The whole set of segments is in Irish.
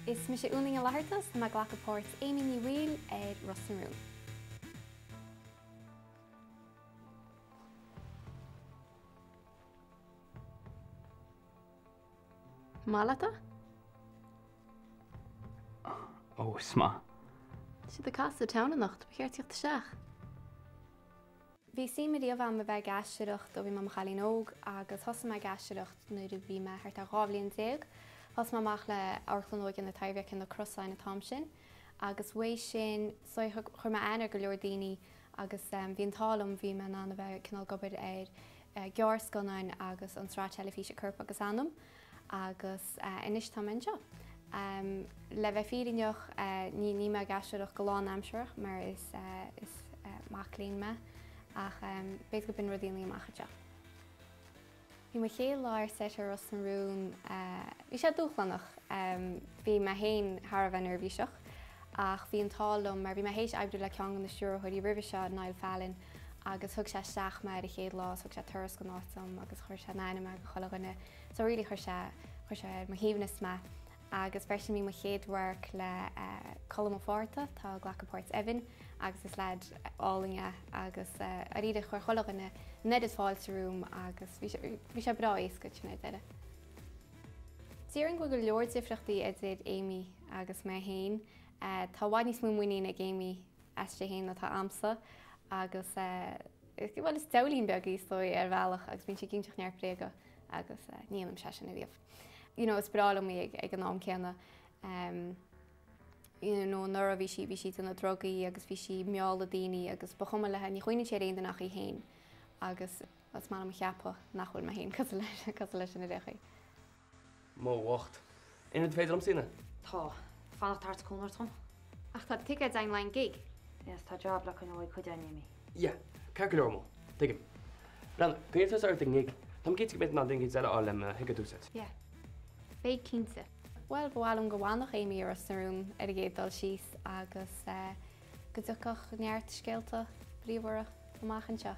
Is mise Úna Ní Fhlatharta is tá mé ag glacadh páirt Amy Ní Bhaoill ar Ros na Rún. Maith leat é? Ó, is maith. Tá siad ag casadh i Town anocht, ba cheart tíocht isteach. Bhí suim ariamh a'm a bheith ag aisteoireacht ó bhí mé i mo chailín óg agus thosaigh mé ag aisteoireacht nuair a bhí mé thart ar 12 bhliain. Thosaigh mé amach le Amharclann Óige na Taibhdheirce ar na Crosáin an t-am sin agus uaidh sin so chuir mé aithne ar go leor daoine agus bhí an t-ádh liom bhí mé in ann a bheith cineál ag obair ar gearrscannáin agus an tsraith teilifíse Corp agus Anam. Agus anois tá mé anseo. Le bheith fírinneach, ní níl mé ag aisteoireacht go lánaimsearach mar is is mac léinn mé ach b'fhéidir go b'in rud a dhéanfaidh amach anseo. Bhí mo chéad lá ar set ar Ros na Rún, bhí sé dúshlánach. Bhí mé féin thar a bheith neirbhíseach ach bhí an t-ádh liom mar bhí mé théis oibriú le ceann de na stiúrthóirí roimhe seo, Niall Fallon, agus thug sé isteach mé ar an chéad lá, thug sé turas den áit dom agus chuir sé in aithne mé do chuile dhuine. So really chuir sé, chuir sé ar mo shuaimhneas mé. Agus freisin bhí mo chéad radharc le Colm Ó Fátharta, atá ag glacadh páirt Evan agus is leaid álainn é agus dáiríre chuir chuile dhuine an oiread fáilte romham agus bhí sé, bhí sé breá éasca ansin ar deireadh. Déarfainn go bhfuil go leor difríochtaí idir Amy agus mé féin. Tá i bhfad níos mó muinín ag Amy aisti féin ná atá a'msa agus bhuel is diabhailín beag í is dóigh ar bhealach agus bíonn sí ag inseacht neart bréaga agus ní dhéanaimse é sin ariamh. You know is breá liom í ag, ag an am céanna. Um, you know, anuraidh bhí sí, bhí sí ag déanamh drugaí agus bhí sí ag mealladh daoine agus ba chuma léi, ní chuimhníonn sí ar aon duine ach í féin agus is maith liom a cheapadh nach bhfuil mé féin cosúil leis, cosúil leis sin ar aon chaoi. Mo bhocht. Aon rud féidir liomsa a dhéanamh? Tá. Fanacht thart sa cúnóir dom. Ach tá ticéid againn le haghaidh an gig. Yes, tá job le coinneáil ag cuid againn, Amy. Yeah, ceart go leor Mo. Tuigim. Breathnaigh, coinnigh tusa ort ag an ngig. Táim cinnte go mbeidh tú in ann duine éicint eile a fháil le mo thicéad a úsáid. Yeah. Beidh cinnte. Bhuel, ba mhaith liom go bhfanfadh Amy i Ros na Rún ar an gcéad dul síos agus go dtiocfadh neart scéalta bríomhara amach anseo.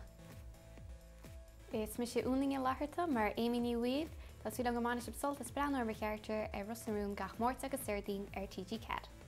Is mise Úna Ní Fhlatharta mar Amy Ní Bhaoill. Tá súil agam go mbainfidh sibh sult as breathnú ar mo charachtar ar Ros na Rún gach Máirt agus Déardaoin ar TG4.